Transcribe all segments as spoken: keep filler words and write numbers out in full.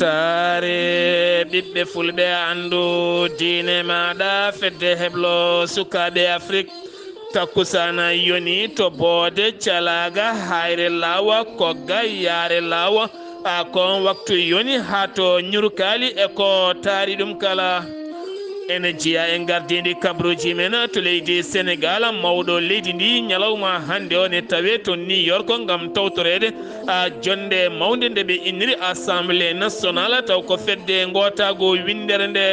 Taare ɓiɓɓe fulɓe, anndu diine maaɗa, fedde heblo sukaaɓe Afrik. Takkusaana yoni to Boode, Calaaga, Hayre Laawa, Kogga, Yaare Laawa. A kon waktu yoni haa to Ñurkaali e ko taari ɗum kala. Ene jeyaa e ngardiindi kabruuji men to leydi Senegaal, mawɗo leydi ndi ñalawma hannde o ne tawee to New York ngam tawtoreede a jonde mawnde nde ɓe inniri Assemblée Nationale, taw ko fedde ngootaagu winndere nde.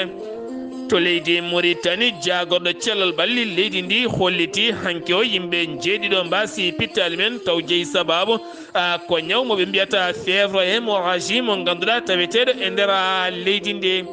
To leydi Mauritanie, jaagorɗo cellal ɓalli leydi ndi holliti hanki o yimɓe njeeɗiɗo mbaasi pittaali men, taw jeyi sabaabu a ko ñaw mo ɓe mbiyata fièvre hémorragie mo ngannduɗaa taweteeɗo e nder a leydi ndi.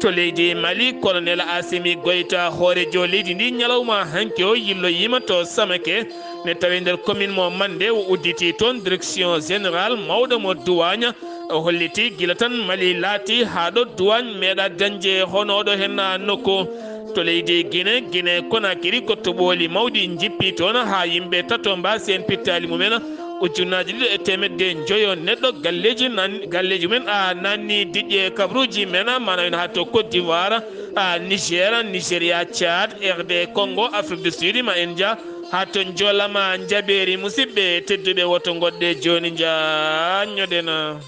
To leydi Mali, colonel Assimi Goïta, hoorejo leydi ndi, ñalawma hanki o yilloyiima to Samake, ne tawi nder commune mo Mande. O udditi toon direction générale mawɗo mo duwaaña. O holliti gila tan Mali laati haa ɗo duwaañ meeɗa dañde honooɗo heen nokku. To leydi Gine, Gine Konakiri, ko toɓooli mawɗi njippi toon haa yimɓe tato mbaasi heen pittaali mumen. Ujunnaaji ɗiɗo e teemedde njoyo neɗɗo, galleeji nan-, galleeji mumen a nanni diƴƴe kabruuji men, maanaam haa to Côte d'Ivoire, a Niger, Nigeria, Tchad, R D Congo, Afrique du Sud, ma en njah haa to Njolama Njabeeri. Musidɓe tedduɓe, woto ngoɗɗe jooni, njaññoɗen.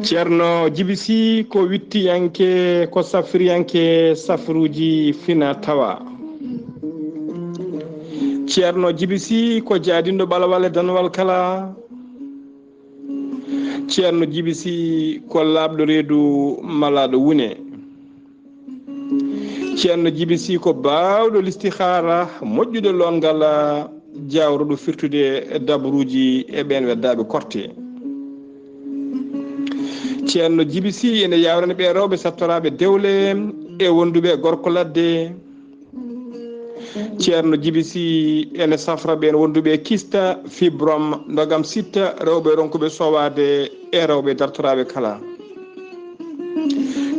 Ceerno Jibi Sih ko wittiyanke, ko safriyanke safruuji fina tawa. Ceerno Jibi Sih ko jaadinɗo ɓalwal e danwal kala. Ceerno Jibi Sih ko laaɓɗo reedu malaaɗo wune. Ceerno Jibi Sih ko baawɗo listihaara, moƴƴuɗo loongal, jaawruɗo firtude dabruuji e ɓeen weddaaɓe korte. Ceerno Jibi Sih ene yaawrani ɓe rewɓe sattoraaɓe dewle e wonduɓe e gorko ladde. Ceerno Jibi Sih ene safra ɓeen wonduɓe e kista, fibrome, ndogam sitta, rewɓe ronkuɓe sowaade e rewɓe dartoraaɓe kala.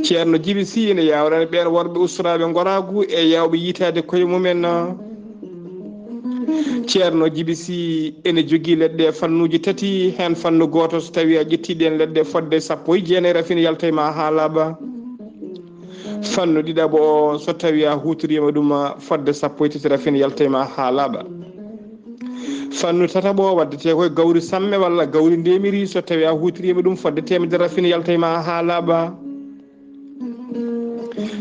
Ceerno Jibi Sih ene yaawrani ɓeen worɓe ustoraaɓe ngoraagu e yaawɓe yiytaade koye mumen. Ceerno Jibi Sih ene jogii leɗɗe fannuuji tati, heen fannu gooto, so tawii a ƴettii ɗeen leɗɗe fotde sappo e jeenayi, rafin yalta e ma haa laaɓa. Fannu ɗiɗaɓo o, so tawii a huutoriima ɗum fotde sappo e tati, rafin yalta e ma haa laaɓa. Fannu tataɓo o, waddetee ko e gawri samme walla gawri ndemiri, so tawii a huutoriima ɗum fotde teemedere, rafin yalta e ma haa laaɓa.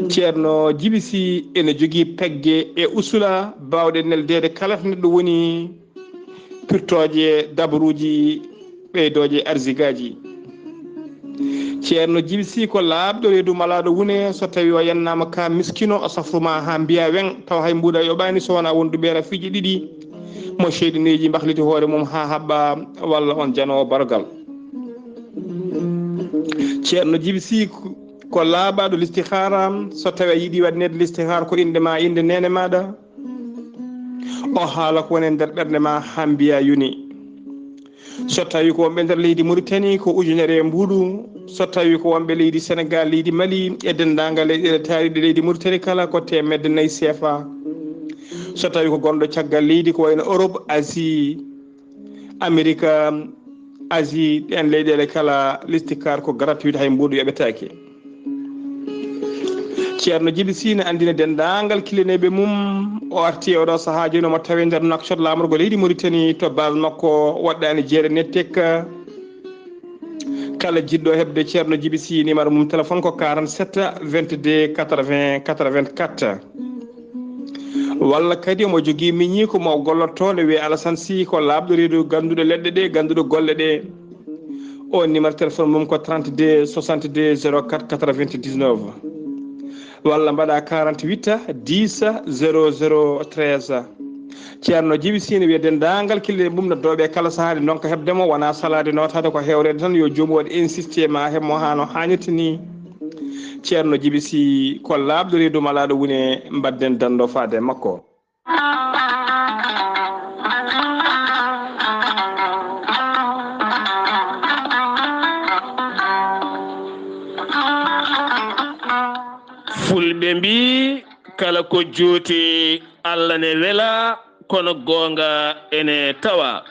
Ceerno Jibi Sih ene jogii pegge e usula baawɗe neldeede kala to neɗɗo woni, pirtooje dabruuji, ɓeydooje arzigaaji. Ceerno Jibi Sih ko laaɓɗo reedu malaaɗo wune, so tawii o yennaama ka miskino, o safru ma haa mbiya weŋ, taw hay mbuuɗa yoɓaani so wonaa wonduɓe rafiiji ɗiɗi, mo seyɗineeji mbahliti hoore mum haa haɓɓa, walla on janoowo bargal. Ceerno Jibi Sih ko laaɓaaɗo listihaara, so tawii a yiɗi waɗneede listihaara ko innde ma, innde neene maaɗa, o haala ko woni e nder ɓernde ma haa mbiya yoni. So tawii ko wonɓe nder leydi Mauritanie, ko ujunere e mbuuɗu. So tawii ko wonɓe leydi Senegaal, leydi Mali e denndaangal leyɗeele taariiɗe leydi Mauritanie kala, ko teemedde nayi C F A. So tawii ko gonɗo caggal leydi ko wayno Europe, Asie, Amerika, Asie, ɗeen leyɗeele kala, listihaara ko gratuit, hay mbuuɗu yoɓetaake. Ceerno Jibi Sih ne anndina denndaangal kilineeɓe mum. O arti e oɗo sahaa jooni, omo tawee nder Nouakchott, laamorgo leydi Mauritanie, to base makko waɗɗaani jeere Nettek. Kala jiɗɗo heɓde Ceerno Jibi Sih, numéro mum téléphone ko quarante-sept vingt-deux quatre-vingts quatre-vingt-quatre. Walla kadi omo jogii miñiiko mo o gollotoo, ne wiyee Alassane Sy, ko laaɓɗo reedu, gannduɗo leɗɗe ɗe, gannduɗo golle ɗe. O numéro téléphone mum ko trente-deux soixante-deux zéro quatre quatre-vingt-dix-neuf. Walla mbaɗa quarante-huit dix zéro zéro treize. Ceerno Jibi Sih ne wiya denndaangal kilineeɓe mum noddooɓe kala sahaa nde ndonka heɓde mo, wonaa salaade nootaade, ko hewreede tan yo joomum waɗ insisté ma heɓ mo haa no haanirta ni. Ceerno Jibi Sih ko laaɓɗo reedu malaaɗo wune, mbaɗden danndo faade e makko. Pulɓe mbii, kala ko juuti, Alla ne wela, kono goonga ene tawa.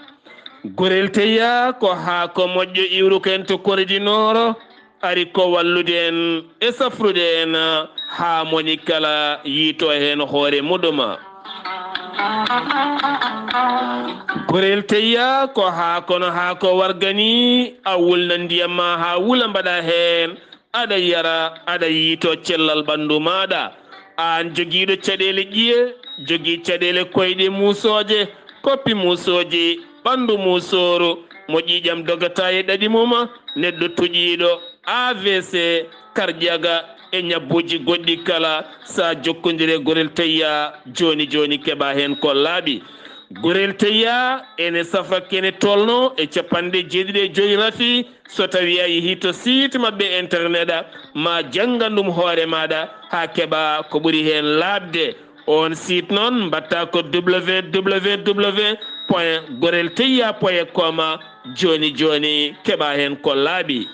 Gorel Teyya ko haako moƴƴo iwruko en to Kore di Nooro, ari ko wallude en e safrude en haa moni kala yiito heen hoore muɗum. Gorel Teyya ko haako no haako warga ni, a wulna ndiyam ma haa wula mbaɗa heen, aɗa yara, aɗa yiito cellal ɓanndu maaɗa. Aan jogiiɗo caɗeele ƴiye, jogii caɗeele koyɗe muusooje, koppi muusooji, ɓanndu muusooru, mo ƴiiƴam dogata e ɗaɗi mum, neɗɗo tuƴiiɗo A V C, karƴaga e ñabbuuji goɗɗi kala, so a jokkondire Gorel Teyya jooni jooni keɓa heen ko laaɓi. Gorel Teyya ene safra kene tolno e capanɗe jeeɗiɗi e joyi rafi, so tawi a yehi to site maɓɓe internet, ma janngan ɗum hoore maaɗa haa keɓa ko ɓuri heen laaɓde. Oon site noon mbaɗta ko www point gorel teyya point com. Jooni jooni keɓa heen ko laaɓi.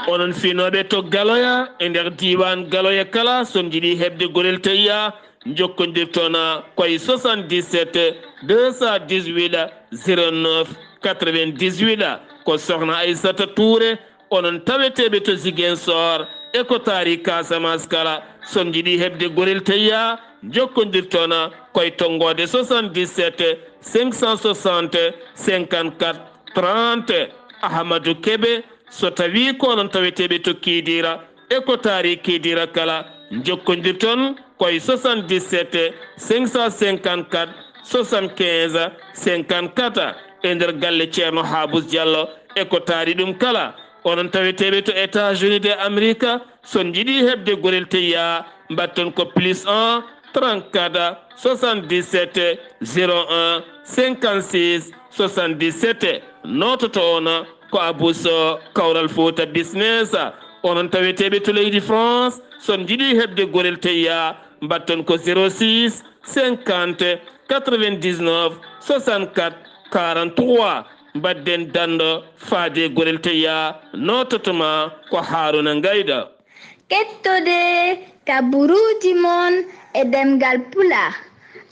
Onon finooɓe to Galoya, e nder diiwaan Galoya kala, so on njiɗi heɓde Gorel Teyya, njokkondirton koye soixante-dix-sept deux cent dix-huit zéro neuf quatre-vingt-dix-huit. Ko Sokhna Aissata Touré, onon taweteeɓe to Ziguinchor e ko taari Casamance kala. So on njiɗi heɓde Gorel Teyya, njokkondirton koye tonngoode soixante-dix-sept cinq cent soixante cinquante-quatre trente. Ahmadou Kébé, so tawii ko onon taweteeɓe to Kidira e ko taari Kidira kala, njokkondirton koye soixante-dix-sept cinq cent cinquante-quatre soixante-quinze cinquante-quatre e nder galle Ceerno Habous Diallo e ko taari ɗum kala. Onon taweteeɓe to États-Unis de Amerique, so on njiɗi heɓde Gorel Teyya, mbaɗton ko plus un trente-quatre soixante-dix-sept zéro un cinquante-six soixante-dix-sept. Noototo on ko Abou Sow, Kawral Fouta Business. Onon taweteeɓe to leydi France, so on njiɗi heɓde Gorel Teyya, mbaɗton ko zéro six cinquante quatre-vingt-dix-neuf soixante-quatre quarante-trois. Mbaɗden danndo faade Gorel Teyya, noototo ma ko Haruna Ngayda. Kettode kaburuuji mon e ɗemngal Pulaar,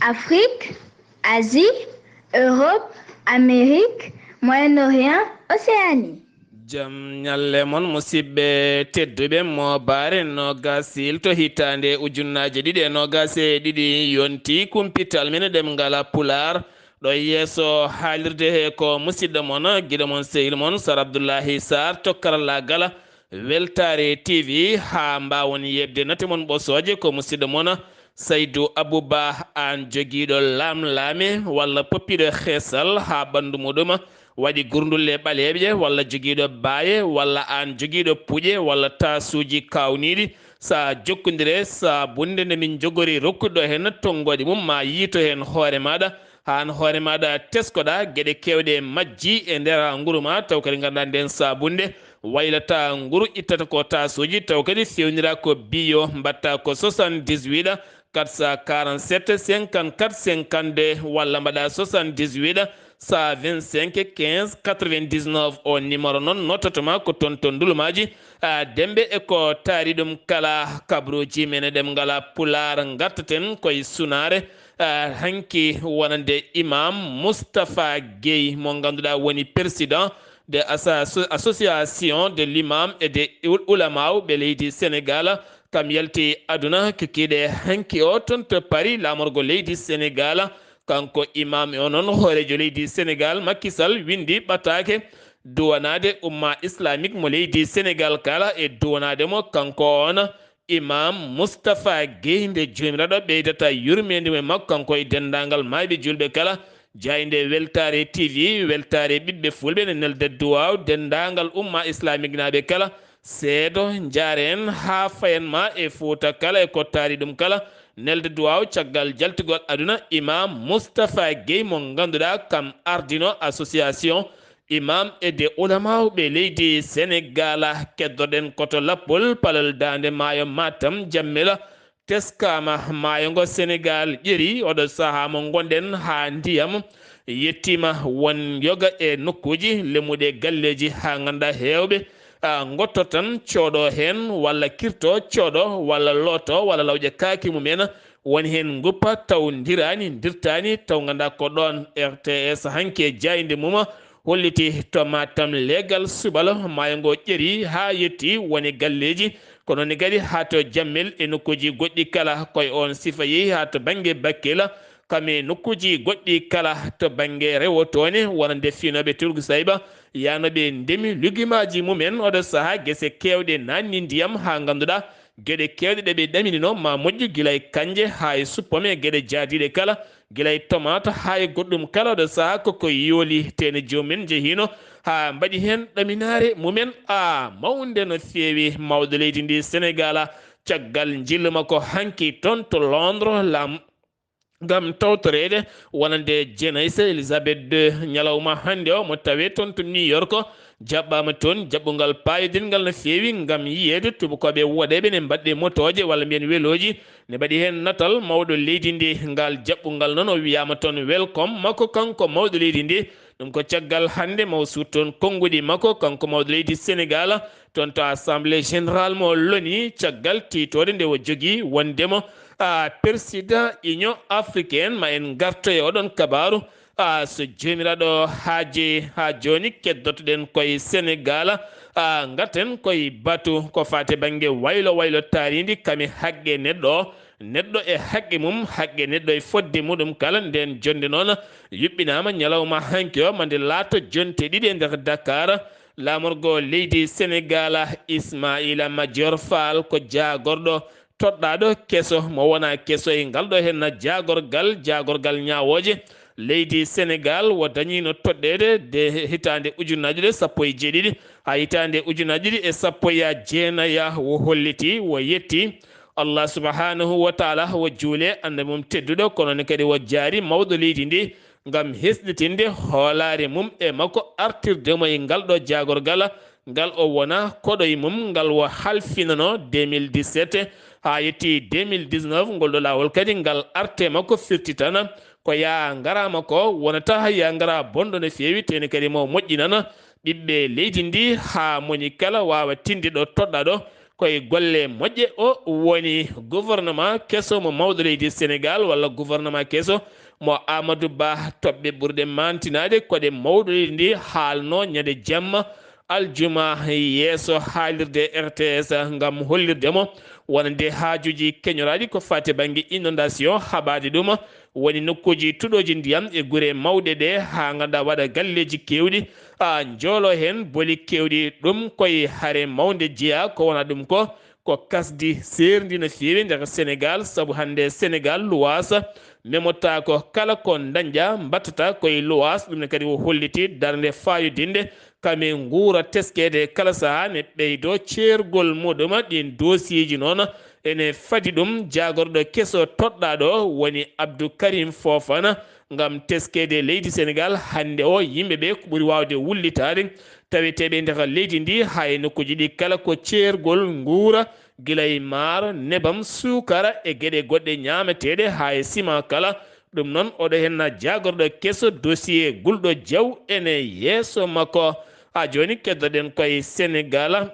Afrik, Asie, Europe, Amérique, Moyen-Orient, Océanie. Jam ñalle mon, musidɓe tedduɓe. Moobaare noogas siilto hitaande ujunnaaje ɗiɗi e noogas e ɗiɗi, yonti kumpital men e ɗemngal Pulaar. Ɗo yeeso haalirde he ko musidɗo mon, giɗo mon, sehil mon, Sar Abdullahi Sarr, to karallaagal. Weltaare T V, haa mbaawon yeɓde nate mon ɓosooje, ko musidɗo mon Saydu Abuba. Aan jogiiɗo laamlaame walla poppiiɗo xeesal haa ɓanndu muɗum waɗi gurndulle ɓaleeɓe, walla jogiiɗo baaye, walla aan jogiiɗo puƴe walla taasuuji kaawniiɗi, so a jokkondire saabunde nde min njogori rokkude ɗo heen tonngooɗe mum, ma yiito heen hoore maaɗa, haa aan hoore maaɗa teskoɗa geɗe keewɗe majji e nder nguru ma, taw kadi ngannduɗaa ndeen saabunde waylata nguru, ittata ko taasuuji, taw kadi fewnira ko biyo, mbaɗta ko soixante-dix-huit quatre cent quarante-sept cinquante-quatre cinquante-deux, walla mbaɗa soixante-dix-huit cent vingt-cinq quinze quatre-vingt-dix-neuf. O numéro noon nottatama ko toon to Ndulumaaji, a, Dembe e ko taari ɗum kala. Kabaruuji men e ɗemngal Pulaar ngartaten koye sunaare, a, hanki wonande Imam Moustapha Guèye mo ngannduɗaa woni président de asa-, association de l'imam et de ul-, ulama ɓe leydi Sénégal. Kam yalti aduna kikiiɗe hanki o toon to Paris, laamorgo leydi Sénégal. Kanko imam o noon, hooreejo leydi Sénégal, Macky Sall, winndi ɓataake duwanaade umma islamique mo leydi Sénégal kala e duwanaade mo kanko on Imam Moustapha Guèye, nde Joomiraaɗo ɓeydata yurmeende mum e makko, kanko e denndaangal maayɓe juulɓe kala. Jaaynde Weltaare T V, Weltaare Ɓiɓɓe Fulɓe, ne nelda duwaaw denndaangal umma islamique naaɓe kala, seedo njaaren haa fayen ma e Fuuta kala e ko taari ɗum kala. Nelda duwaaw caggal jaltugol aduna Imam Moustapha Guèye mo ngannduɗaa kam ardino association Imam e de ulamaaɓe leydi Sénégal. Keddoɗen ko to Lappol, palol daande maayo Matam, Jammela, teskaama maayo ngo Sénégal ƴeri. Oɗo sahaa mo ngonɗen haa ndiyam yettiima, won yoga e nokkuuji lemmuɗe galleeji haa ngannda heewɓe a, ngotto tan cooɗo heen, walla kirto cooɗo, walla looto, walla lawƴa kaaki mumen, woni heen nguppa taw ndiraani, ndirtaani, taw nganndaa ko ɗoon R T S hanki e jaaynde mum holliti to Matam leegal subalo maayo ngo ƴeri haa yetti woni galleeji, ko noon ne kadi haa to Jammel e nokkuuji goɗɗi kala, ko e oon sifa yehi haa to bannge Bakkela, kam e nokkuuji goɗɗi kala to bannge rewo toone, wonande fiinooɓe Turgu Sayba, yaanooɓe ndemi lugimaaji mumen. Oɗo sahaa gese keewɗe naatni ndiyam haa ngannduɗaa geɗe keewɗe ɗe ɓe ɗaminino ma moƴƴu, gila e kanje haa e suppome, geɗe jaadiiɗe kala, gila e tomata haa e goɗɗum kala. Oɗo sahaa koko yooli, tene joomum en njehiino haa mbaɗi heen ɗaminaare mumen, a, mawnde no feewi, mawɗo leydi ndi Senegaal, caggal njillu makko hanki toon to Londres, lam-, ngam tawtoreede wonande jeenaysa Elizabeth deux. Ñalawma hannde o mo tawee toon to New York, jaɓɓaama toon jaɓɓungal paayodingal no feewi ngam yiyeede tubakooɓe woɗeeɓe ne mbaɗde motooje walla mbiyen welooji, ne mbaɗi heen natal mawɗo leydi ndi. Ngal jaɓɓungal noon o wiyaama toon welcome makko kanko mawɗo leydi ndi. Ɗum ko caggal hannde mo o suut toon konnguɗi makko kanko mawɗo leydi Senegaal, toon to Assemblée Générale mo loni, caggal tiitoode nde o jogii wondemo, a, président Union Africaine. Ma en ngarto e oɗon kabaaru, a, so Joomiraaɗo haaji haa jooni, keddoto-ɗen koye Senegaal, a, ngarten koye batu ko faati bannge waylo waylo taariindi kame haqqe neɗɗo o, neɗɗo e haqqe mum, haqqe neɗɗo e fodde muɗum kala. Ndeen jonnde noon yuɓɓinaama ñalawma hanki o, ma nde laato jonte ɗiɗi e nder Dakar. Laamorgo leydi Senegaal, Ismaila Madior Fall, ko jaagorɗo toɗɗaaɗo keso, mo wona keso e ngal ɗo henna jaagorgal, jaagorgal ñaawooje leydi Senegaal, o dañiino toɗɗeede de hitaande ujunnaji ɗiɗi sappo e jeeɗiɗi haa hitaande ujunnaji ɗiɗi e sappo e jeenayi. O holliti, o yetti Allah subhanahu wa taala, o juule Annabi mum tedduɗo, kono ne kadi o jaari mawɗo leydi ndi ngam hesɗitinde hoolaare mum e makko, artirde mo e ngal ɗo jaagorgal, ngal o wona koɗo e mum, ngal o halfinano deux mille dix-sept haa yetti deux mille dix-neuf, ngol ɗo laawol kadi ngal arte makko firtitana ko yaa ngaraama ko wonata yaa ngara bonɗo no feewi, teni kadi mo moƴƴinana ɓiɓɓe leydi ndi haa moni kala waawa tinde ɗo toɗɗa ɗo koye golle moƴƴe. O woni gouvernement keso mo mawɗo leydi Senegaal, walla gouvernement keso mo Amadou Ba. Toɓɓe ɓurɗe mantinaade ko ɗe mawɗo leydi ndi haalno ñande jamma aljuma yeeso haalirde R T S ngam hollirde mo wonande haajuuji keñoraaɗi ko faati bannge inondation, haɓaade ɗum woni nokkuuji tuɗooji ndiyam e gure mawɗe ɗe, haa ngannduɗaa waɗa galleeji keewɗi, a, njoolo heen boli keewɗi. Ɗum koye hare mawnde jeyaa, ko wona ɗum ko, ko kasdi seerndi no feewi nder Senegaal, sabu hannde Senegaal luwaas memotaako kala ko dañƴa mbattata koye luwaas. Ɗum ne kadi o holliti darnde faayodinde kame nguura teskeede kala sahaa ne ɓeydo ceergol muɗum. Ɗin dossier ji noon ene fadi ɗum jaagorɗo keso toɗɗaaɗo woni Abdou Karim Fofana ngam teskeede leydi Senegaal. Hannde o yimɓe ɓe ko ɓuri waawde wullitaade taweteeɓe nder leydi ndi haa e nokkuuji ɗi kala ko ceergol nguura, gila e maaro, nebam, suukara e geɗe goɗɗe ñaameteeɗe haa e sima kala. Ɗum noon oɗo henna jaagorɗo keso dossier gulɗo jaw ene yeeso makko. Haa jooni keddoɗen koye Senegaal.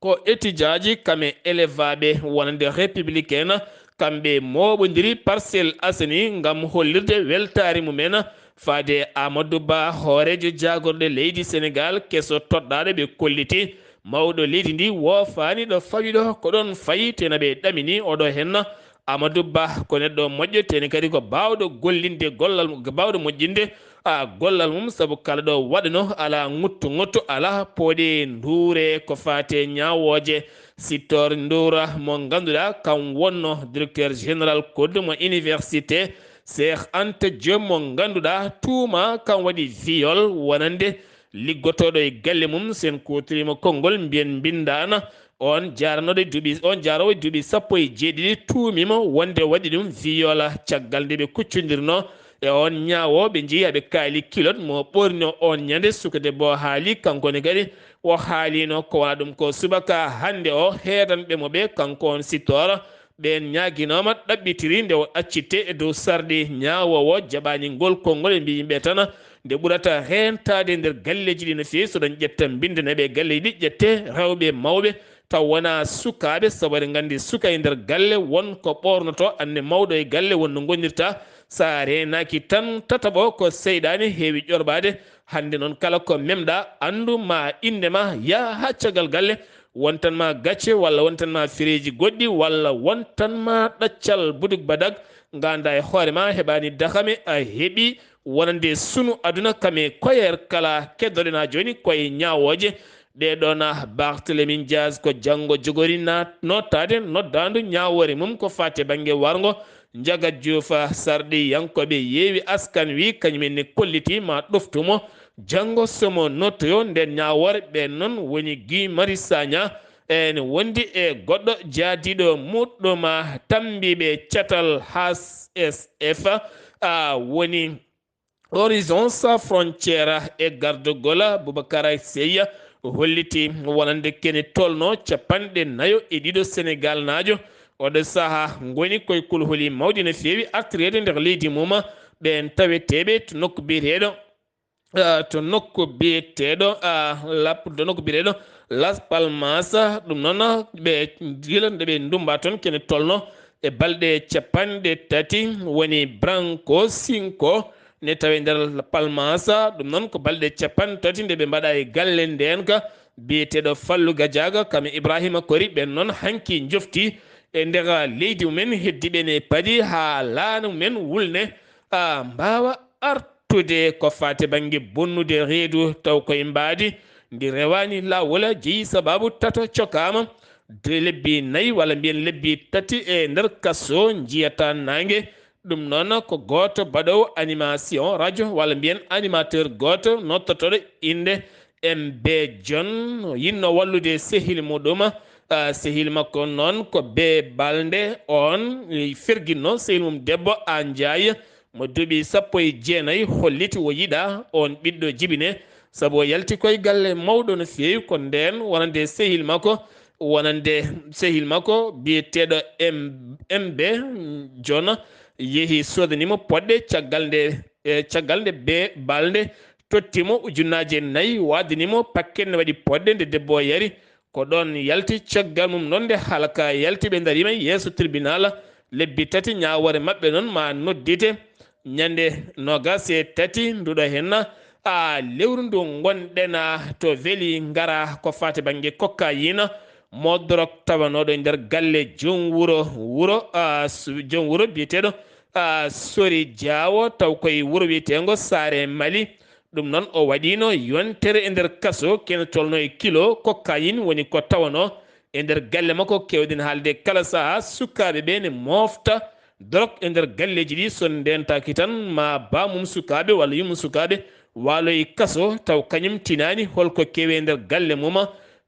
Ko etijaaji kame elevaaɓe wonande républicain, kamɓe mooɓondiri Parcelles Assainies ngam hollirde weltaare mumen faade Amadou Ba, hooreejo jaagorɗe leydi Senegaal keso toɗɗaaɗo. Ɓe kolliti mawɗo leydi ndi woofaani ɗo fawi ɗo, ko ɗoon fayi, tena ɓe ɗamini oɗo henna Amadou Ba ko neɗɗo moƴƴo, teni kadi ko baawɗo gollinde gollal, ko baawɗo moƴƴinde, a, gollal mum, sabu kala ɗo waɗano alaa ŋuttu ŋuttu, alaa pooɗi nduure ko faati e ñaawooje. Sittor Nduura mo ngannduɗaa kam wonno directeur général code mo université Cheikh Anta Diop mo ngannduɗaa tuuma kam waɗi viol wonande liggotooɗo e galle mum, sen kuutoriima konngol mbiyen mbindaana. On jaaranooɗo e duuɓi, on jaaroowo e duuɓi sappo e jeeɗiɗi tuumiima wonde waɗi ɗum viol caggal nde ɓe kuccondirnoo e on ñaawo. Ɓe njehi haa ɓe kaali kilot mo ɓorni on ñande. Suka debbo o haali, kanko ne kadi o haaliino ko wona ɗum ko subaka hannde o. Heedanɓe mo ɓe, kanko on Sittor, ɓeen ñaaginooma ɗaɓɓitiri nde o accitte e dow sarɗi. Ñaawoowo jaɓaani ngol konngol, ɓe mbiyi ɓe tan Nde ɓurata reentaade nder galleeji ɗi no feewi, so ɗon ƴetta mbinnde naɓe galleeji ɗi, ƴette rewɓe mawɓe, taw wonaa sukaaɓe, sabu eɗen nganndi suka e nder galle won ko ɓoornotoo, anne mawɗo e galle won no ngonndirta. So a reenaaki tan, tataɓo ko seyɗaane heewi ƴorɓaade. Hannde noon kala ko memɗa, anndu ma innde ma, yaha haa caggal galle, wontan ma gacce walla wontan ma fireeji goɗɗi walla wontan ma ɗaccal buduk badak, ngannda e hoore ma heɓaani dakame, a heɓi wonande sunu aduna kame koyer kala keddoɗen haa jooni koye ñaawooje ɗee ɗoon. Barthélémy Diaz ko janngo jogori na-, nottaade noddaandu ñaawoore mum ko faati bannge warngo. Njaga Juuf sarɗiyankooɓe Yeewi Askan Wi kañum en ne kolliti ma ɗoftu mo janngo so mo nottoyo nden ñaawoore. Ɓeen noon woni Guy Marius Sagna, ene wondi e goɗɗo jaadiiɗo muɗɗo ma tambiiɓe catal H S F, a woni Horizon Sans Frontières e gardogol Boubacar Seye holliti wonande kene tolno capanɗe nayo e ɗiɗo Senegalnaajo. Oɗo saha ngoni koye kulhuli mawɗi no feewi artireede nder leydi mum. Ɓeen taweteeɓe to nokku biyeteeɗo, ah, to nokku biyeteeɗo, ah, lap-, to nokku biyeteeɗo Las Palmas, ɗum noon ɓe gila nde ɓe ndumba toon kene tolno e balɗe capanɗe tati, woni Branco Cinco ne tawe nder Palmas. Ɗum noon ko balɗe capanɗe tati nde ɓe mbaɗa e galle ndeen ka biyeteeɗo Fallu Gajaga kam e Ibrahima Kori. Ɓeen noon hanki njofti e nder leydi mumen, heddi ɓe ne padi haa laana mumen wulne, a, mbaawa artude ko faati bannge bonnude reedu taw koye mbaadi ndi rewaani laawol jeyi sababu tato cokaama de lebbi nayi walla mbiyen lebbi tati e nder kaso njiyata naange. Ɗum noon ko gooto baɗoowo animation radio walla mbiyen animateur gooto nottotooɗo innde M B John yinno wallude sehil muɗum. Ah, sehil makko noon ko Be Balde, oon ferginno sehil mum debbo Anjaay mo duuɓi sappo e jeenayi, holliti o yiɗa oon ɓiɗɗo jibine sabu o yalti koye galle mawɗo no feewi. Ko ndeen wonande sehil makko, wonande sehil makko biyeteeɗo M-, M B John yehi soodani mo poɗɗe. Caggal nde, e caggal nde Be Balde totti mo ujunnaaje nayi, o addani mo pakket ne waɗi poɗɗe. Nde debbo o yari, ko ɗoon yalti caggal mum noon nde halka yalti, ɓe ndariima yeeso tribunal. Lebbi tati ñaawoore maɓɓe noon ma noddite ñande noogas e tati nduɗo henna, a, lewru ndu ngonɗen, a, to Vélingara ko faati bannge cocaïne, mo dorog tawanooɗo e nder galle joom wuro, wuro, a, su-, joom wuro biyeteeɗo, a, Sori Jaawo, taw koye wuro wiyeteengo Saare Mali. Ɗum noon o waɗiino yontere e nder kaso, kene tolno e kilo cocaïne woni ko tawanoo e nder galle makko. Keewɗen haalde kala sahaa sukaaɓe ɓe ne moofta dorog e nder galleeji ɗi, so ndentaaki tan ma baamum sukaaɓe walla yummum sukaaɓe waaloyi kaso taw kañum tinaani holko kewi e nder galle mum.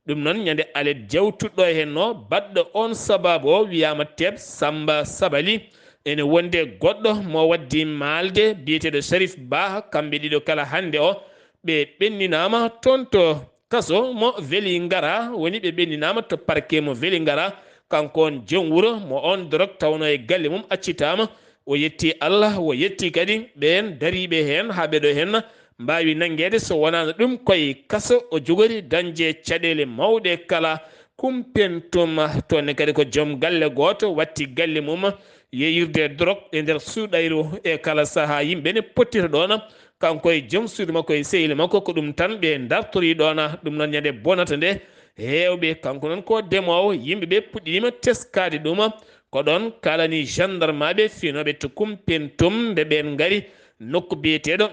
Ɗum noon ñande alet jawtuɗo e henno baɗɗo on sababu o wiyaama Teeb Samba Sabali. Ene wondi e goɗɗo mo waddi maalde biyeteeɗo Sharif Bah, kamɓe ɗiɗo kala hannde o ɓe ɓenninaama toon to kaso mo Vélingara, woni ɓe ɓenninaama to parquet mo Vélingara. Kanko on joom wuro mo on dorog tawno e galle mum accitaama. O yetti Allah, o yetti kadi ɓeen dariiɓe heen haa ɓe ɗo heen mbaawi nanngeede, so wonaano ɗum koye kaso o jogori dañde caɗeele mawɗe kala. Kumpentum, toon ne kadi ko joom galle gooto watti galle mum yeeyirde dorog e nder suuɗayru e kala sahaa yimɓe ne pottita ɗoon. Kanko e joom suudu makko e sehil makko ko ɗum tan ɓe dartori ɗoon. Ɗum noon ñande bonata nde heewɓe, kanko noon ko demoowo, yimɓe ɓe puɗɗiima teskaade ɗum. Ko ɗoon kaalani gendarmaaɓe fiyinooɓe to Kumpentum nde ɓeen ngari nokku biyeteeɗo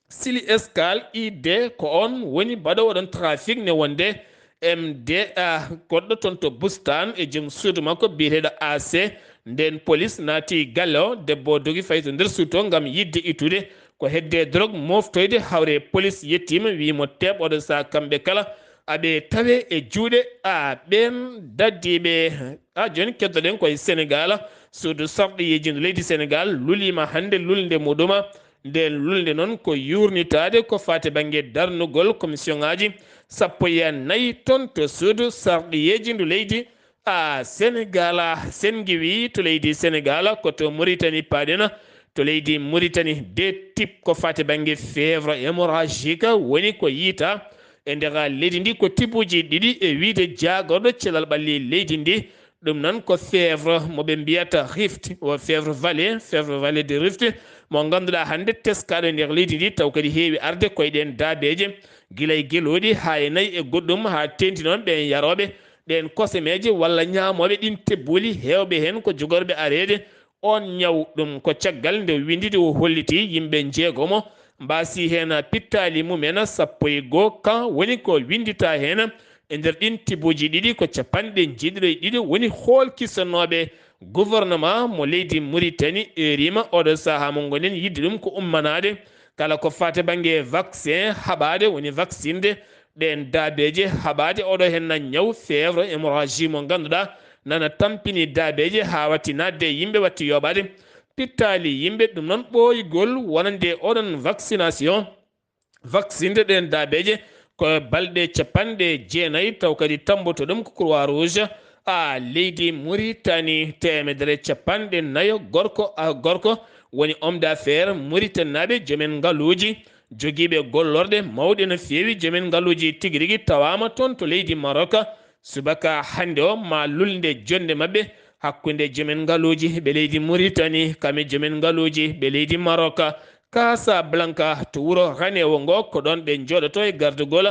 Sili Escale I D, ko oon woni baɗoowo ɗoon trafic ne wonde M D A goɗɗo toon to Bustaan e joom suudu makko biyeteeɗo A C. Ndeen polis naati galle o, debbo o dogi fayi to nder suudu to ngam yiɗde ittude ko hedde drogue moftoyde. Hawre polis yettiima, wii mo teeɓ oɗo saha kamɓe kala aɓe tawe e juuɗe a ɓeen daddiiɓe. A jooni keddoɗen koye Senegaal, suudu sarɗiyeeji ndu leydi Senegaal luliima hannde lulnde muɗuma. Nden lulnde noon ko yuurnitaade ko faati bannge darnugol commission ngaaji sappo e nayi toon to suudu sarɗiyeeji ndu leydi a Senegaal. Senngi wii to leydi Senegaal ko to Moritani paaɗen, to leydi Mauritanie. Deux types ko fati bannge fièvre hémorragique woni ko yiyta e nder leydi ndi, ko typuuji ɗiɗi, e wiyde jaagorɗo cellal ɓalli leydi ndi. Ɗum noon ko fièvre mo ɓe mbiyata Rift, o fièvre vallée, fièvre vallée de Rift, mo ngannduɗaa hannde teskaaɗo e nder leydi ndi, taw kadi heewi arde koye ɗeen daabeeje, gila e gelooɗi haa e nayi e goɗɗum, haa teeŋti noon ɓeen yarooɓe ɗeen kosemeeje walla ñaamooɓe ɗiin tebbuuli, heewɓe heen ko jogorɓe areede oon ñaw. Ɗum ko caggal nde winnditde o holliti yimɓe njeegomo mbaasi heen pittaali mumen sappo e goo, kan woni ko winnditaa heen e nder ɗiin typuuji ɗiɗi ko capanɗe njeeɗiɗo e ɗiɗo woni hoolkisanooɓe gouvernement mo leydi Mauritanie. Heeriima oɗo sahaa mo ngonɗen yiɗde ɗum ko ummanaade kala ko faati bannge vaccin haɓaade, woni vaccinde ɗeen daabeeje, haɓaade oɗo heen na ñaw fièvre hémorragie mo ngannduɗaa nana tampini daabeeje haa watti naatde e yimɓe, watti yooɓaade pittaali yimɓe. Ɗum noon ɓooygol wonande oɗon vaccination, vaccinde ɗeen daabeeje ko balɗe capanɗe jeenayi, taw kadi tamboto ɗum ko Croix Rouge a leydi Mauritanie. Teemedere capanɗe nayo gorko a gorko woni homme d'affaires mauritanaaɓe, joomen ngaluuji, jogiiɓe gollorɗe mawɗe no feewi, joomen ngaluuji tigi rigi tawaama toon to leydi Maroc. Subaka hannde o ma lulnde jonnde maɓɓe hakkunde joomen ngaluuji ɓe leydi Mauritanie, kam e joomen ngaluuji ɓe leydi Maroc. Casablanca to wuro ranewo ngo, ko ɗoon ɓe njooɗoto e gardugol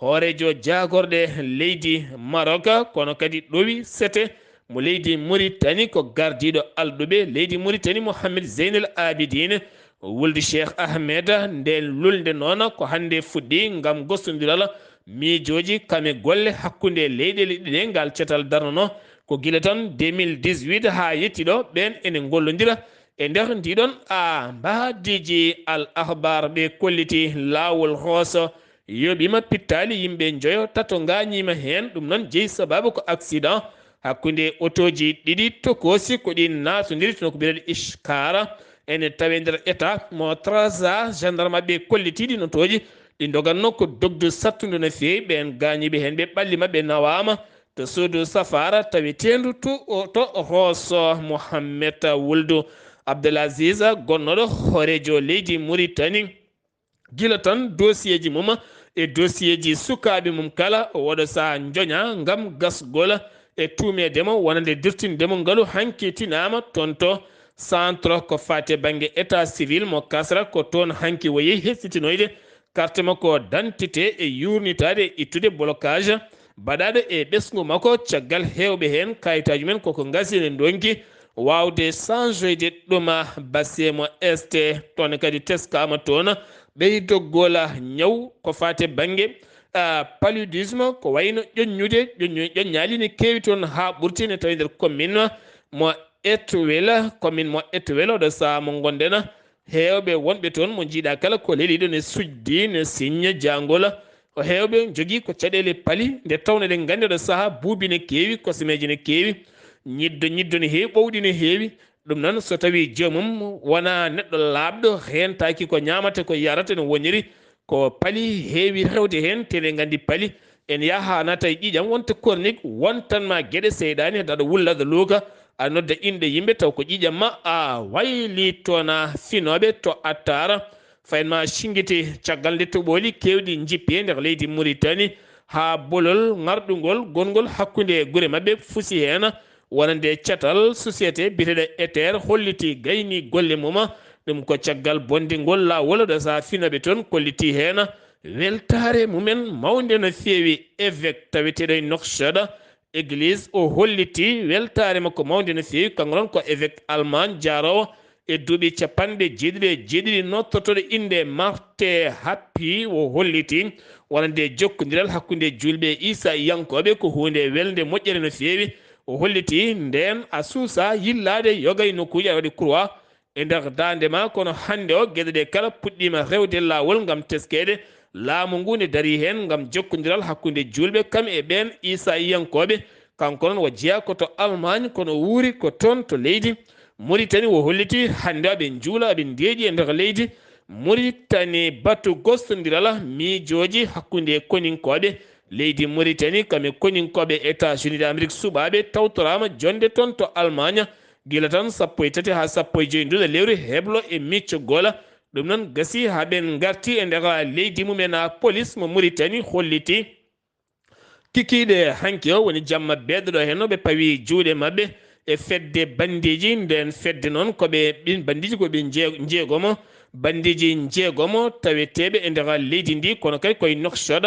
hooreejo jaagorɗe leydi Maroc, kono kadi ɗowi sete mo leydi Mauritanie ko gardiiɗo alɗuɓe leydi Mauritanie Mohamed Zeynel Abidine wulde Cheikh Ahmed. Ndeen lulnde noon ko hannde fuɗɗi ngam gostondiral miijooji kam e golle hakkunde leyɗeele ɗiɗe. Ngal catal darnono ko gila tan deux mille dix-huit haa yetti ɗo, ɓeen ene ngollondira e nder ndiɗon a mbaadiiji. Al Akhbar ɓe kolliti laawol Rooso yooɓiima pittaali yimɓe njoyo, tato ngaañiima heen. Ɗum noon jeyi sabaabu ko accident hakkunde otooji ɗiɗi tokoosi ko ɗi naatondiri, tino ko biyeteeɗo Ishkara, ene tawee nder état mo Trarza. Gendarme ɓe kolliti ɗiin otooji ɗi ndogatno ko dogdu sattundu no feewi. Ɓeen gaañiiɓe heen ɓe ɓalli maɓɓe nawaama to suudu safaara taweteendu to, to Rooso. Mohammed Wuldu Abdelaziz, gonnooɗo hooreejo leydi Mauritanie, gila tan dosiyeeji mum e dosiyeeji sukaaɓe mum kala, o waɗa sahaa njoña ngam gasgol e tuumeede mo wonande dirtinde mo ngalu. Hanki tinaama toon to centre ko faati e bannge état civil mo Kasra, ko toon hanki o yehi hesitinoyde carte makko d'identité e yuurnitaade e ittude blocage baɗaaɗo e ɓesngu makko. Caggal heewɓe heen, kayitaaji men koko ngasi, ene ndonki waawde sanjoyde ɗum. Basse mo Est, toon kadi teskaama toon ɓeydogol ñaw ko faati e bannge, ah, paludisme, ko wayno ƴoññude, ƴoññu-, ƴoññaali ne keewi toon haa ɓurti, ne tawi nder commune mo Etwel, commune mo Etwel, oɗo sahaa mo ngonɗen, heewɓe wonɓe toon mo njiiɗa kala ko leliiɗo ne sujdi, ne siñña jaangol. O heewɓe njogii ko caɗeele pali, nde tawnoo eɗen nganndi oɗo sahaa buubi ne keewi, kosemeeje ne keewi, ñiddo, ñiddo ne heewi, ɓowɗi ne heewi. Ɗum noon, so tawii joomum wonaa neɗɗo laaɓɗo, reentaaki ko ñaamata, ko yarata no woniri, ko pali heewi rewde heen, te eɗen nganndi pali ene yaha haa naata e ƴiiƴam, wonta kornik, wontan ma geɗe seyɗaani, hedda aɗa wulla, aɗa luuka, aɗa nodda inɗe yimɓe, taw ko ƴiiƴam ma a waylii. Toon a finooɓe to Attaara, fayin ma singiti, caggal nde toɓooli keewɗi njippi e nder leydi Mauritanie, haa bolol ŋarɗungol gongol hakkunde gure maɓɓe fusi heen, wonande catal société biyeteeɗo Ether holliti gayni golle mum. Ɗum ko caggal bonde ngol laawol ɗo sahaa finooɓe toon kolliti heen weltaare mumen mawnde no feewi. Évêque taweteeɗo e Nouakchott, église, o holliti weltaare makko mawnde no feewi. Kanko noon ko évêque Allemagne jaaroowo e duuɓi capanɗe jeeɗiɗi e jeeɗiɗi, nottortooɗo innde Marte Happy, o holliti wonande jokkondiral hakkunde juulɓe e Iisayankooɓe ko huunde welnde moƴƴere no feewi. O holliti ndeen a suusaa yillaade yoga e nokkuuji, aɗa waɗi croix e nder daande ma, kono hannde o geɗe ɗe kala puɗɗiima rewde laawol ngam teskeede. Laamu ngu ne darii heen ngam jokkondiral hakkunde juulɓe kam e ɓeen Iisayankooɓe. Kanko noon o jeyaa ko to Allemagne, kono o wuuri ko toon to leydi Mauritanie. O holliti hannde aɓe njuula, aɓe ndeeƴi e nder leydi Mauritanie. Batu gostondiral miijooji hakkunde koninkooɓe leydi Mauritanie kam e koninkooɓe États-Unis d'Amérique suɓaaɓe tawtoraama jonnde toon to Allemagne Gila tan sappo e tati haa sappo e joy nduɗo lewru, heblo e micco gola. Ɗum noon gasi haa ɓeen ngarti e nder leydi mumen. Police mo Mauritanie holliti kikiiɗe hanki o woni jamma beeɗo ɗo heen, ɓe pawi juuɗe maɓɓe e fedde bandiiji. Ndeen fedde noon ko ɓe, ɓin bandiiji ko ɓe jee-, njeegomo, bandiiji njeegomo taweteeɓe e nder leydi ndi, kono kadi koye Nouakchott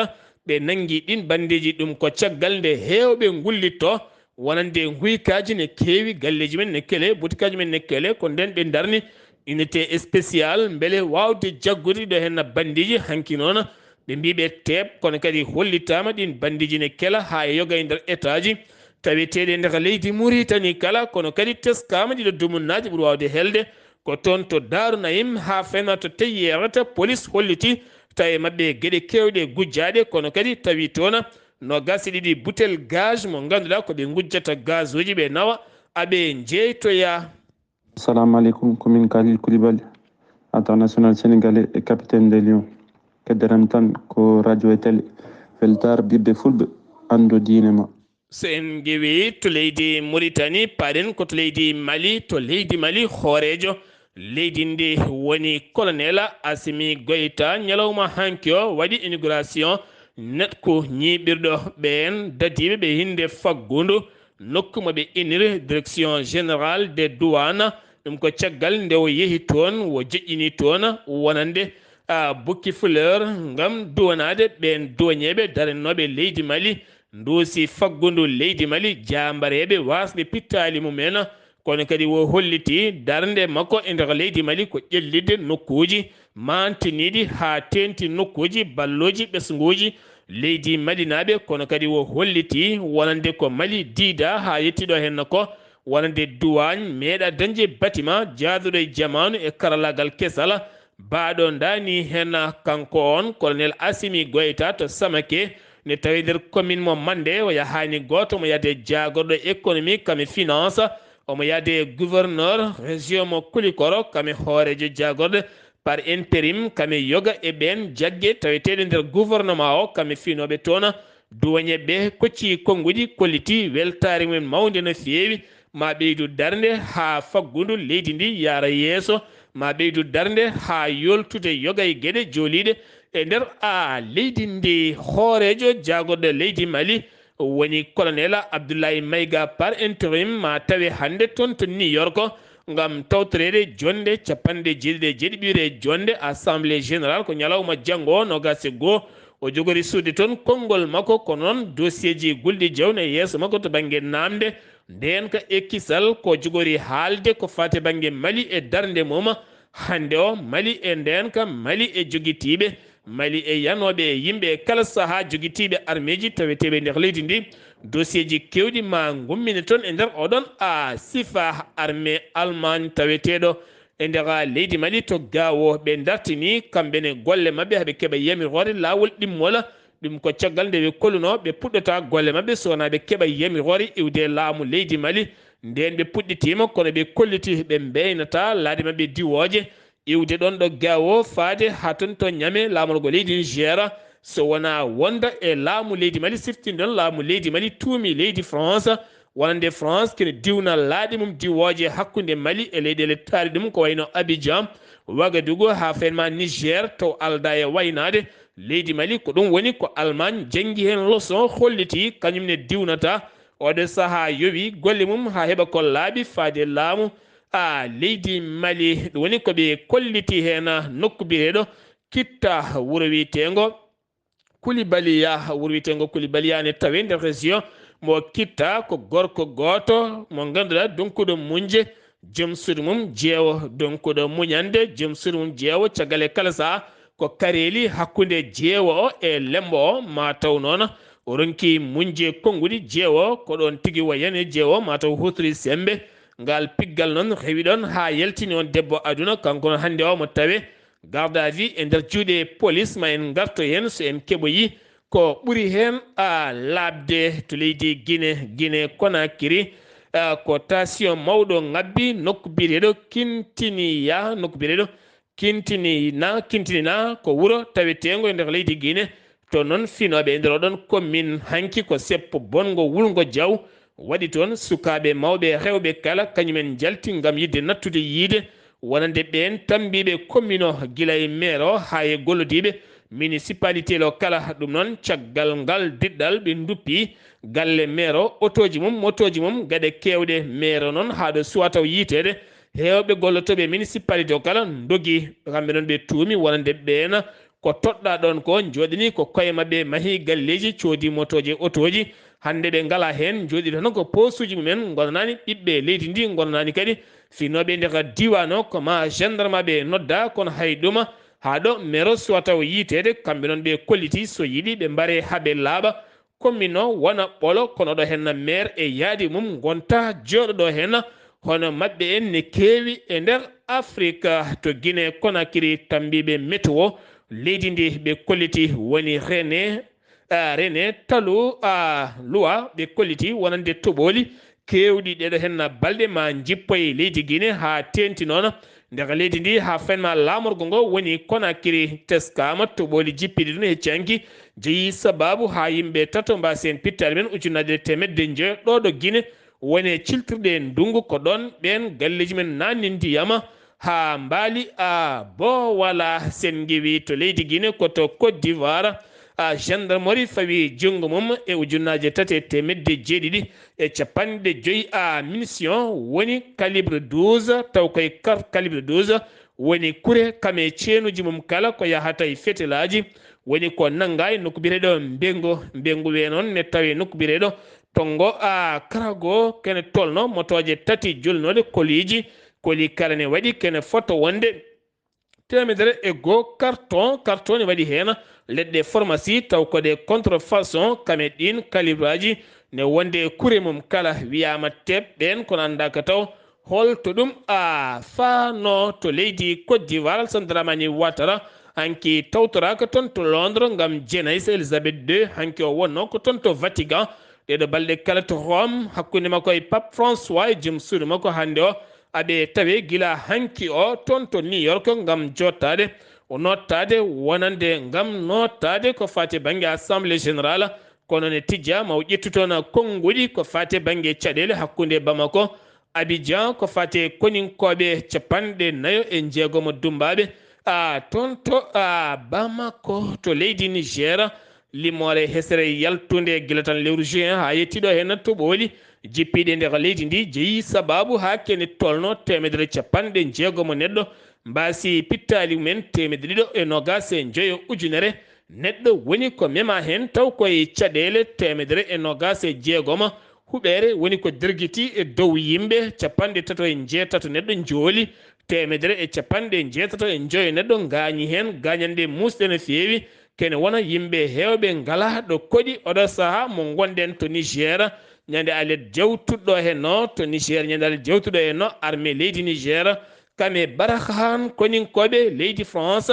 ɓe nanngi ɗin bandiiji. Ɗum ko caggal nde heewɓe ngullitto wonande nguykaaji ne keewi, galleeji men ne kele, butikaaji men ne kele, ko ndeen ɓe ndarni unité spéciale mbele waawde jaggude ɗo heen bandiiji. Hanki noon ɓe mbii ɓe teeɓ, kono kadi hollitaama ɗin bandiiji ne kela haa e yoga e nder etaaji taweteeɗi e nder leydi Mauritanie kala, kono kadi teskaama ɗiɗo dumunnaaji ɓuri waawde helde ko toon to Daaru Nayim haa fena to Teyyerata. Police holliti tawi maɓɓe geɗe keewɗe gujjaaɗe, kono kadi tawi toon noogaas e ɗiɗi butel gaz mo ngannduɗaa ko ɓe ngujjata gazuuji ɓe nawa aɓe njeytoya. Assalamu aleykum, ko min Khalil Koulibaly, international sénégalais et capitaine des Lions. Keddoram tan ko radio e télé, weltaare ɓiɓɓe fulɓe, anndu diine ma. So en ngewi to leydi Mauritanie, paaɗen ko to leydi Mali. To leydi Mali, hooreejo leydi ndi woni Colonel Assimi Goïta. Ñalawma hanki o waɗi inauguration nokku ñiiɓirɗo ɓeen dadiiɓe ɓe hinnde faggundu, nokku mo ɓe inniri Direction Générale des Douanes. Ɗum ko caggal nde o yehi toon, o joƴƴini toon wonande, a, bukki fleur ngam duwanaade ɓeen duwañeeɓe darannooɓe leydi Mali, nduusi faggundu leydi Mali, jaambareeɓe waasɓe pittaali mumen. Kono kadi o holliti darnde makko e nder leydi Mali ko ƴellitde nokkuuji, maantiniiɗi haa teeŋti nokkuuji ballooji ɓesnguuji leydi malinaaɓe. Kono kadi o holliti wonande ko Mali diida haa yetti ɗo heen ko wonande duwaañ meeɗa dañde bâtiment jaaduɗo e jamaanu e karallaagal kesal. Baaɗo ndaani heen kanko on, Colonel Assimi Goïta to Samake, ne tawi nder commune mo Mande. O yahaani gooto, omo yahde jaagorɗo économie kam e finance, omo yahde gouverneur région mo Koulikoro kam e hooreejo jaagorɗe par intérim kam e yoga e ɓeen jagge taweteeɗe nder gouvernement o kam e finooɓe toon. Duwañe ɓe kocci konnguɗi, kolliti weltaare mumen mawnde no feewi. Ma ɓeydu darnde haa faggundu leydi ndi yaara yeeso, ma ɓeydu darnde haa yoltude yoga e geɗe jooliiɗe e nder a leydi ndi. Hooreejo jaagorɗo leydi Mali woni Colonel Abdoulaye Maïga par intérim, ma tawe hannde toon to New York ngam tawtoreede jonnde capanɗe jeeɗiɗi e jeeɗiɓiire jonnde Assemblée Générale. Ko ñalawma janngo o, noogaas e goo, o jogori suuɗde toon konngol makko. Ko noon dossier ji gulɗi jawne yeeso makko to bannge naamnde. Ndeen ka e kisal ko jogori haalde ko faati bannge Mali e darnde mum. Hannde o, Mali e ndeen ka, Mali e jogitiiɓe, Mali e yanooɓe e yimɓe e kala sahaa jogitiiɓe armeeji taweteeɓe e nder leydi ndi. Dossier ji keewɗi ma ngummine toon e nder oɗon a sifa armée Allemagne taweteeɗo e nder leydi Mali to Gaawo. Ɓe ndartini kamɓe ne golle maɓɓe haa ɓe keɓa yamiroore laawol ɗimmol. Ɗum ko caggal nde ɓe kollunoo ɓe puɗɗata golle maɓɓe so wonaa ɓe keɓa yamiroore iwde laamu leydi Mali. Ndeen ɓe puɗɗitiima, kono ɓe kolliti ɓe mbeynataa laaɗe maɓɓe diwooje iwde ɗoon ɗo Gaawo faade haa toon to Ñame, laamorgo leydi Niger. So wonaa wonda e laamu leydi Mali, siftinɗon laamu leydi Mali tuumi leydi France, wonande France kene diwna laaɗe mum diwooje hakkunde Mali e leyɗeele taari ɗum, ko wayno Abidjan, Ouagadougou, haa fenma Niger, taw aldaa e waynaade leydi Mali. Ko ɗum woni ko Allemagne janngi heen leçon, holliti kañum ne diwnata. Oɗo sahaa yowi golle mum haa heɓa ko laaɓi faade laamu a leydi Mali. Ɗum woni ko ɓe kolliti heen nokku biyeteeɗo Kitta, wuro wiyeteengo Kulibaliya, wuro wiyeteengo Kulibaliya ne tawi nder région mo Kitta. Ko gorko gooto mo ngannduɗaa donkuɗo muñde, joom suudu mum jeewo, donkuɗo muñande, joom suudu mum jeewo. Caggal e kala sahaa ko kareeli hakkunde jeewo o e lembo o, ma taw noon o ronki muñde konnguɗi jeewo, ko ɗoon tigi o yani jeewo ma taw huutori semmbe. Ngal piggal noon rewi ɗoon haa yaltini on debbo aduna, kanko noon hannde o mo tawe garde à vue e nder juuɗe police. Ma en ngarto heen so en keɓoyi ko ɓuri heen a laaɓde to leydi Guinée, Guinée Conakry. A, ko tension mawɗo ngabbi nokku biyeteeɗo Kintiniya, nokku biyeteeɗo Kintinina, Kintinina ko wuro taweteengo e nder leydi Guinée. To noon finooɓe e nder oɗon commune hanki ko seppo bonngo wulngo jaw, Waɗi toon sukaaɓe mawɓe rewɓe kala, kañumen njalti ngam yiɗde nattude yiide wonande ɓeen tammbiiɓe commune o, gila e maire o haa e gollodiiɓe municipalité o kala. Ɗum noon, caggal ngal diɗɗal ɓe nduppi galle maire o, otooji mum, motooji mum, gaɗe keewɗe maire o noon haa ɗo suwaa taw yiyteede. Heewɓe gollotooɓe municipalité o kala ndogi, kamɓe noon ɓe tuumi wonande ɓeen ko toɗɗaa ɗoon ko, njooɗanii ko koye maɓɓe, mahii galleeji, coodii motooji e otooji. Hannde ɓe ngalaa heen, njooɗii tan ko poosuuji mumen, ngonanaani ɓiɓɓe leydi ndi, ngonanaani kadi finooɓe nder diiwaan o, ko maa gendarmeɓe noddaa, kono hay ɗuma haa ɗo maire o suwaa taw yiyteede. Kamɓe noon ɓe kolliti so yiɗi ɓe mbaree haa ɓe laaɓa, commune o wona ɓolo, kono ɗo heen maire e yaadi mum ngonta jooɗo ɗo heen. Hono maɓɓe en ne keewi e nder Afrique, to Guinée Conakry, tammbiiɓe météo leydi ndi ɓe kolliti woni René, ah, René Talu, ah, Lua ɓe kolliti wonande toɓooli keewɗi ɗeɗo heen balɗe ma njippoye leydi Guinée haa teeŋti noon nder leydi ndi haa fenma laamorgo ngo woni Conakry. Teskaama toɓooli jippiɗi ɗum e canki jeyi sabaabu haa yimɓe tato mbaasi heen pittaali men ujunnaaje teemedde njoyo ɗo ɗo Guinée woni e ciltirde e ndunngu. Ko ɗoon ɓeen galleeji men naatni ndiyam haa mbaali a bo wala. Sen ngewi to leydi Guinée ko to Côte d'Ivoire, a gendarmerie fawi junngo mum e ujunnaaje tati e teemedde jeeɗiɗi e capanɗe joyi a munition woni calibre douze, taw koye kar-, calibre douze woni kure kam e ceenuuji mum kala ko yahata e fetelaaji, woni ko nanngaa e nokku biyeteeɗo Mbengo. Mbengo wee noon ne tawee nokku biyeteeɗo Tongo a Karago, kene tolno motooje tati jolnooɗe koliiji, koli kala ne waɗi kene fota wonde teemedere e goo carton. Carton ne waɗi heen leɗɗe pharmacie, taw ko ɗe contrefaçon, kame ɗiin calibraaji ne wonde e kure mum kala. Wiyaama teep ɓeen, kono anndaaka taw hol to ɗum a faano. To leydi Côte d'Ivoire, Alassane Dramane Ouattara hanki tawtoraaka toon to Londres ngam jeenaysa Elisabeth deux, hanki o wonnoo ko toon to Vatican. Ɗeeɗo balɗe kala to Rome, hakkunde makko e Pape François e joom suudu makko hannde o, aɓe tawe gila hanki o toon to New York ngam jottaade, o nottaade wonande ngam nottaade ko faati bannge Assemblée Générale. Kono ne tijja ma o ƴettu toon konnguɗi ko faati bannge caɗeele hakkunde Bamako, Abidjan, ko faati koninkooɓe capanɗe nayo e jeegomo dummbaaɓe, a, toon to, a, Bamako, to leydi Niger. Limoore hesere yaltunde gila tan lewru juin haa yettii ɗo heen, toɓooli jippiiɗe nder leydi ndi jeyi sabaabu haa kene tolno teemedere capanɗe jeegomo neɗɗo mbaasi pittaali mumen, teemedde ɗiɗo e noogaas e njoyo ujunere neɗɗo woni ko mema heen, taw koye caɗeele teemedere e noogaas e jeegomo huɓeere woni ko dergiti e dow yimɓe capanɗe tato e njeetato neɗɗo njooli, teemedere e capanɗe njeetato e njoyo neɗɗo ngaañi heen, gaañanɗe muusɗe no feewi. Kene wona yimɓe heewɓe ngalaa ɗo koɗi oɗo sahaa mo ngonɗen to Niger. Ñande alet jawtuɗo heen o, to Niger, ñande alet jawtuɗo heen o, armée leydi Niger, kame Barahan koninkooɓe leydi France,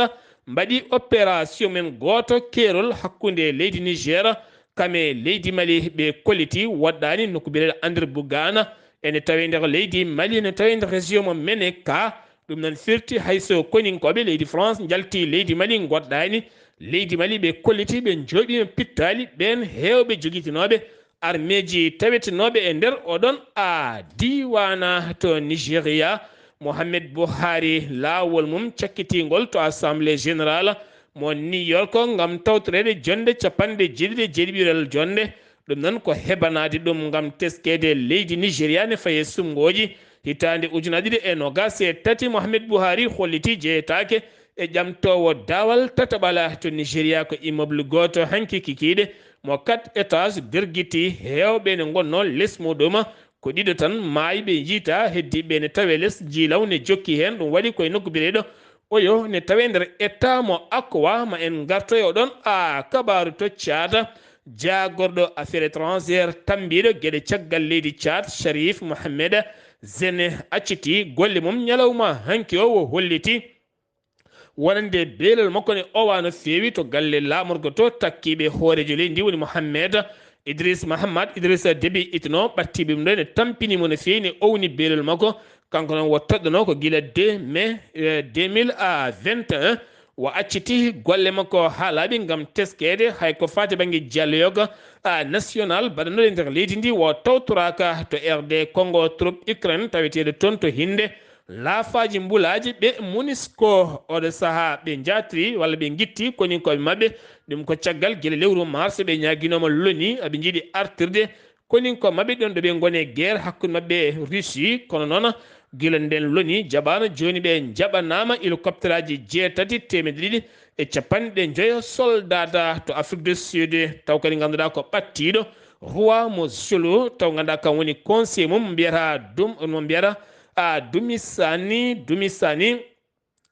mbaɗi opération men gooto keerol hakkunde leydi Niger, kame leydi Mali, ɓe kolliti woɗɗaani nokku biyeteeɗo Andir Bugana, ene tawee nder leydi Mali, ene tawee nder région mo Meneka. Ɗum noon firti hay so koninkooɓe leydi France njalti leydi Mali, ngoɗɗaani leydi Mali, ɓe kolliti ɓe njooɗiima pittaali ɓeen heewɓe jogitinooɓe armeeji tawetenooɓe e nder oɗon a diiwaana to Nigeria. Mohamed Buhari, laawol mum cakkitiingol to Assemblée Générale mo New York ngam tawtoreede jonnde capanɗe jeeɗiɗi e jeeɗiɗiɓiral jonnde. Ɗum noon ko hebanaade ɗum ngam teskeede leydi Nigeria ne faye sumngooji. Hitaande ujunaaje ɗiɗi e noogaas e tati, Mohamed Buhari holliti jeyetaake e ƴamtoowo daawal tataɓala to Nigeria, ko immeuble gooto hanki kikiiɗe mo quatre étages dergiti, heewɓe ne ngonnoo les muɗum ko ɗiɗo tan, maayi ɓe njiita, heddiiɓe ne tawee les, jiilaw ne jokki heen. Ɗum waɗi koye nokku biyeteeɗo Oyo ne tawee nder état mo Akwa. Ma en ngartoyo ɗon a kabaaru to Caata. Jaagorɗo affaire étrangère tammbiiɗo geɗe caggal leydi Caat, Sharif Mohamed Zene, acciti golle mum ñalawma hanki o, o holliti wonande beelol makko ne owa no feewi to galle laamorgo to. Takkiiɓe hooreejo leydi ndi woni Mohamed Idris Mahamat Idrissa Déby Itno, ɓattiiɓe ɗum ɗo ne tampini mo no feewi, ne owni beelol makko. Kanko noon o toɗɗanoo ko gila deux mai, eh, deux mille vingt et un. O acciti golle makko haa laaɓi ngam teskeede hay ko faati bannge jaaleyooga national baɗanooɗo e nder leydi ndi, o tawtoraaka to R D Congo. Troupe Ukraine taweteeɗo toon to hinnde laafaaji mbulaaji ɓe MONUSCO. Oɗo sahaa ɓe njaatiri walla ɓe ngitti koninkooɓe maɓɓe. Ɗum ko caggal gila lewru mars ɓe ñaaginooma loni aɓe njiɗi artirde koninkooɓe maɓɓe ɗon ɗo ɓe ngoni e guerre hakkunde maɓɓe e Russie. Kono noon gila nden loni jaɓaano, jooni ɓe njaɓanaama hélicoptèraaji jeetati teemedde ɗiɗi e capanɗe njoyo soldaata to Afrique du Sud, taw kadi ngannduɗaa ko ɓattiiɗo Roi mo Zulu, taw ngannduɗaa kam woni conseiller mum, mbiyata Dum, mo mbiyata, a, Dumisani, Dumisani,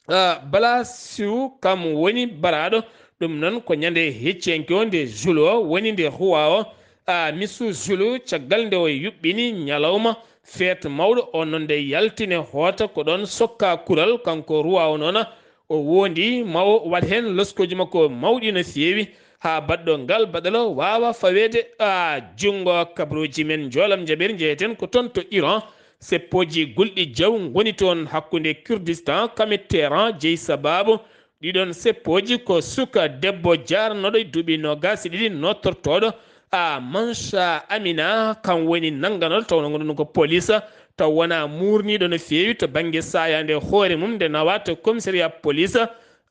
a, Balasiu, kam woni baraaɗo. Ɗum noon ko ñande hecciyanke o nde Zulu o woni, nde Roi o, a, Misu Zulu, caggal nde o yuɓɓini ñalawma feet mawɗo on noon, nde yaltine hoota ko ɗoon sokka kural, kanko Roi o noon, o wondi ma o waɗ heen loskooji makko mawɗi no feewi, haa baɗɗo ngal baɗalo waawa faweede, a, junngo. Kabrooji men njoolam njaɓeeri, njeyeten ko toon to Iran. Seppooji gulɗi jaw ngoni toon hakkunde Kurdistan kam e Teheran. Jeyi sabaabu ɗiɗon seppooji ko suka debbo jaaranooɗo e duuɓi noogaas e ɗiɗi, nootortooɗo, a, Mansa Amina, kam woni nannganooɗo, taw nannguɗo ɗum ko police, taw wonaa muurniiɗo no feewi to bannge saayaande hoore mum, nde nawaa to commissariat police.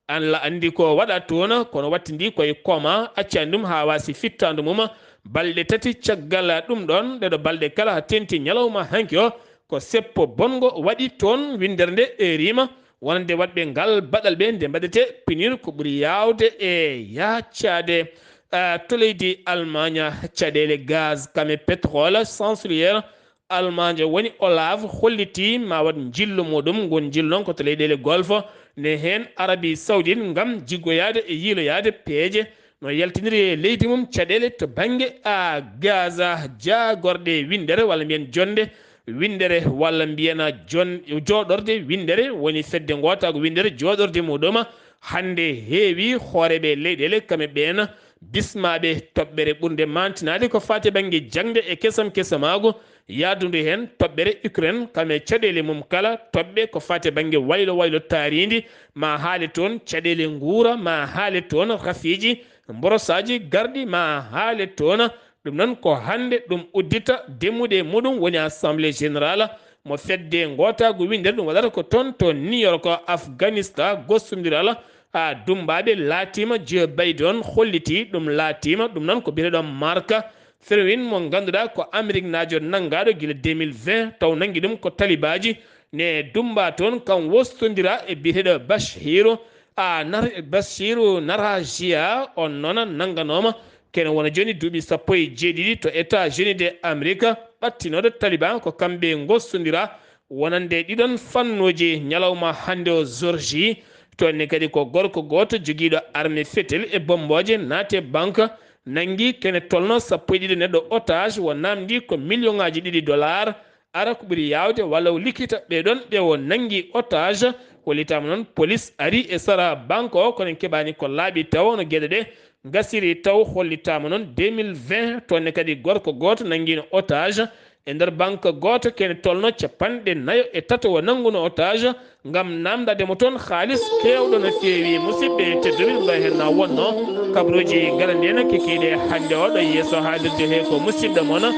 Allah anndi ko waɗa toon, kono wattindi koye koma, accani ɗum haa waasi fittaandu mum. Balɗe tati caggal ɗum ɗoon, ɗeɗo balɗe kala haa teeŋti ñalawma hanki o, ko seppo bonngo waɗi toon, winndere nde e riima wonande waɗɓe ngal baɗal ɓe, nde mbaɗetee pinir ko ɓuri yaawde e yaacaade, a, to leydi Almaaña. Caɗeele gaz kam e pétrole, chancelier Almaaña woni Olaf hollitii ma waɗ njillu muɗum. Ngun njillu noon ko to leyɗeele Golfe, ne heen Arabie Saoudite, ngam jiggoyaade e yiiloyaade peeje no yaltiniri e leydi mum caɗeele to bannge, a, gaz. Jaagorɗe winndere walla mbiyen jonnde winndere walla mbiyen jon-, jooɗorde winndere woni fedde ngootaago winndere jooɗorde muɗum. Hannde heewi hooreeɓe leyɗeele kam e ɓeen bismaaɓe toɓɓere ɓurnde maantinaade ko faati bannge jaŋde e kesam-kesamaagu, yahdundu heen toɓɓere Ukraine kam e caɗeele mum kala, toɓɓe ko faati bannge waylo waylo taariindi, ma haale toon caɗeele nguura, ma haale toon rafiiji, mborosaaji garɗi, ma haale toon. Ɗum noon ko hannde ɗum uddita, demmude e muɗum woni Assemblée Générale mo fedde ngootaagu winndere, ɗum waɗata ko toon to New York, Afghanistan. Gostondiral, a, dummbaaɓe laatiima, Joe Biden hollitii ɗum laatiima. Ɗum noon ko biyeteeɗo Mark Ferwin mo ngannduɗaa ko Ameriknaajo nanngaaɗo gila deux mille vingt, taw nanngi ɗum ko talibaaji ne dummbaa toon, kam wostondira e biyeteeɗo Bashiru, a, Nar-, Bashiru Narajiya. On noon nannganooma kene wona jooni duuɓi sappo e jeeɗiɗi to États-Unis de Amérique, ɓattinooɗo Taliban. Ko kamɓe ngostondira wonande ɗiɗon fannuuji ñalawma hannde o, Georgie. Toon ne kadi ko gorko gooto jogiiɗo arme fetel e bommbooje naati e banque, nanngi kene tolno sappo e ɗiɗi neɗɗo otage, o naamndi ko million ŋaaji ɗiɗi dollar. Ara ko ɓuri yaawde walla o likkita ɓee ɗoon ɓe o nanngi otage. Hollitaama noon police ari e sara banque o, kono en keɓaani ko laaɓi tawa no geɗe ɗe ngasiri taw. Hollitaama noon deux mille vingt, toon ne kadi gorko gooto nanngiino otage e nder banque gooto, kene tolno capanɗe nayo e tato o nannguno otage ngam naamndaade mo toon haalis keewɗo no feewi. Musidɓe tedduɓe, ɗum ɗo heen na wonno kabaruuji gaɗanɗi en kikiiɗe hannde o ɗo yeeso haalirde he ko musidɗo mon,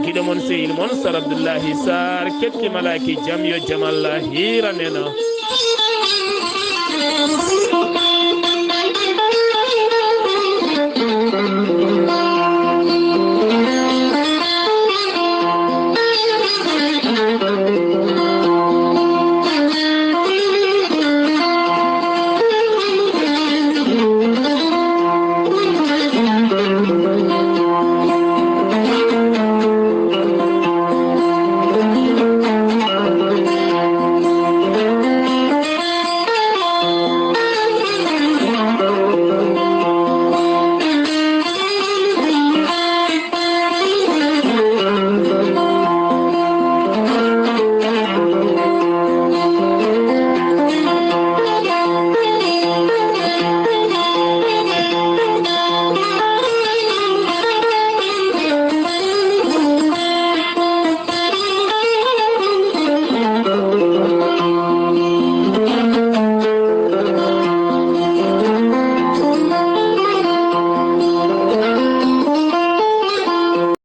giɗo mon, sehil mon Sar Abdullahi Sar, keɗki malaaki jam yo jam Allah hiiran en.